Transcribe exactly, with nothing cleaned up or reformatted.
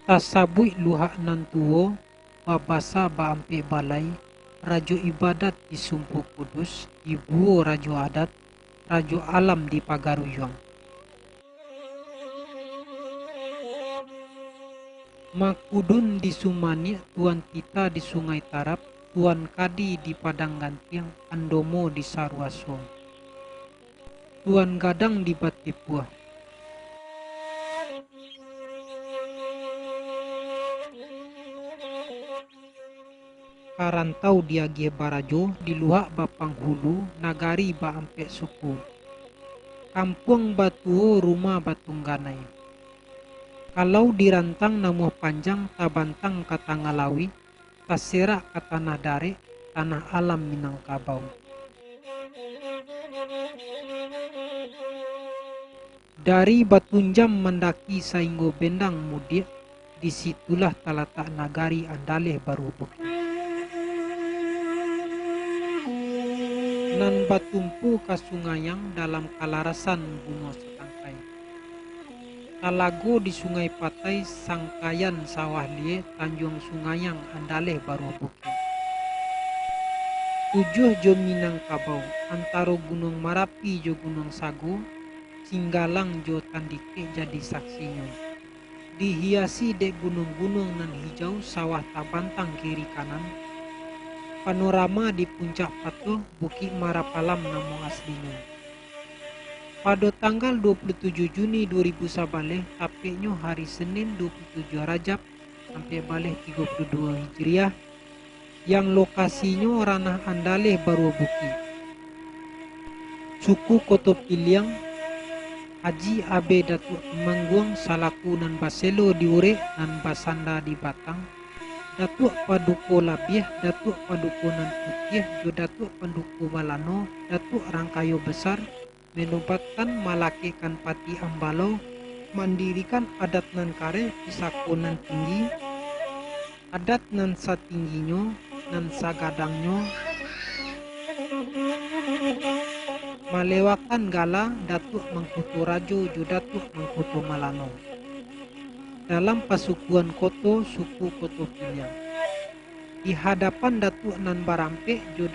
Tasabuik luhak nan tuo, babasa baampek balai, rajo ibadat di Sumpu Kudus, dibuo rajo adat, rajo alam di Pagaruyuang. Makudun di Sumaniak, Tuan Tita di Sungai Tarab, Tuan Kadi di Padang Gantiang, Andomo di Saruaso, Tuan Gadang di Batipuah. Ka rantau diagiah barajo, di luhak bapanghulu, nagari baampek suku. Kampuang batuo, rumah batungganai. Kalau dirantang namuah panjang, tabantang ka tangah lauik, taserak ka tanah darek, tanah alam Minangkabau. Dari Batunjam mandaki sainggo Bendang Mudiak, di situlah talatak nagari Andaleh Baruah Bukik. Nan batumpu ka Sungayang dalam kalarasan bungo satangkai. Talago di Sungai Patai, sangkaian Sawah Liek, Tanjuang Sungayang, Andaleh Baruah Bukik. Tujuah jo Minangkabau, antaro Gunuang Marapi jo Gunuang Sago, Singgalang jo Tandikek jadi saksinyo. Dihiasi dek gunuang-gunuang nan hijau, sawah tabantang kiri kanan. Panorama di puncak patuah, Bukik Marapalam namo aslinyo. Pado tanggal dua puluh tujuh Juni dua ribu sabaleh, tapeknyo hari Senin dua puluh tujuh Rajab, ampek baleh tigo puluh duo Hijriah, yang lokasinyo Ranah Andaleh Baruah Bukik. Suku Koto Piliang, Haji Abe Datuak Tumangguang salaku nan baselo di urek nan basanda di batang, Datuak Paduko Labiah, Datuak Paduko Nan Putiah, jo Datuak Paduko Malano, Datuak Rangkayo Besar, manobatkan malakekkan pati ambalau, mandirikan adat nan kareh, pisako nan tinggi, adat nan satingginyo, nan sagadangnyo, malewakan gala Datuak Mangkuto Rajo jo Datuak Mangkuto Malano. Dalam pasukuan koto suku Koto Piliang. Di hadapan Datuak nan barampek jo